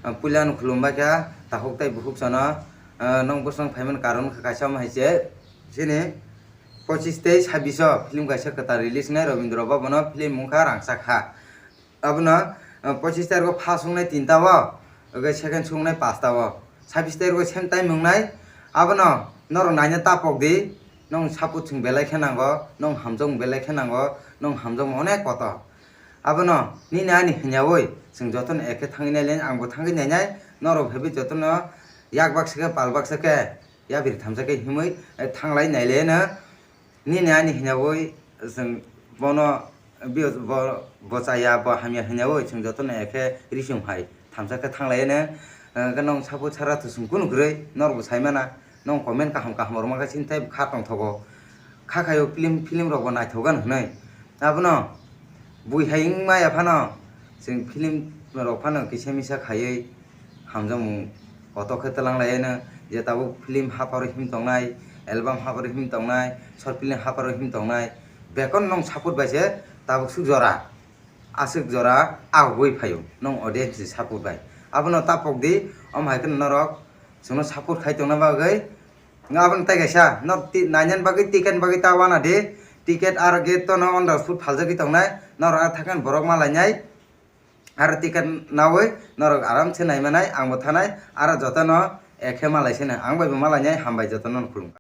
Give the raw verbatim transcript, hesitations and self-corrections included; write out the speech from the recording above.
Puila no khulumbai kha takhuk tei bukhuk sano, ah, nong bwswng phaimani karon kha kaisa omo hai se, chini pochis tei sabbish o film kaisa kwtal release wngnai Robindra Bhavan o, film wngkha Rangchakha. Abono, ah, pochis tarikh o first wngnai tinta o, oke second wngnai pasta o, sabbish tarikh o same time wngnai. Abono norok naina tapok di, nong support chwng belai khe nango, nong hamjakmung belai khe nango, nong hamjakmung onek kotor. Abono nini ani hwnyaui chwng jotono ekhe thangwi naile, angbo thangwi nainai, norok phaibai jotono yak baksa khe pal baksa khe yapri thamsa khe himwi, eh, thanglai naileno nini ani hwnyaui chwng bono bi-, bo, bo chaya bo hamya hwnyaui chwng jotono ekhe risum hai thamsa khe thanglaieno, eh, khe nong support sara to chwng kunu kwrwi norokbo saimana, nong comment kaham kaham rwma khe chini tei kha tongthogo. Kha khaio film, film rokbo naithok gano hwnwi. Abono bui hai wngma ya phano chwng film rok phano kisa misa khaiwi hamjakmung kotor khe twlang laiano, je tabuk film haparo him tongnai, album haparo him tongnai, short film haparo him tongnai, bekon nong support bai se tabuk suk jora, aswk jora ahugwi phaio nong audience ni support bai. Abono tapok di, omo hai kheno norok chwngno support khai tongna bagwi. Nga aboni tei kaisa, norok ti-, nainani bagwi ticket bagwi ta wana di. Ticket aro gate tono on the spot phaljagwi tongnai. Norok aro thangkhe borok ma lainai. Aro ticket naui norok aram se naimanai, angbo thanai. Aro jotono ekhe ma laisene, ang bai bo ma lainai, hambai jotono khulumkha.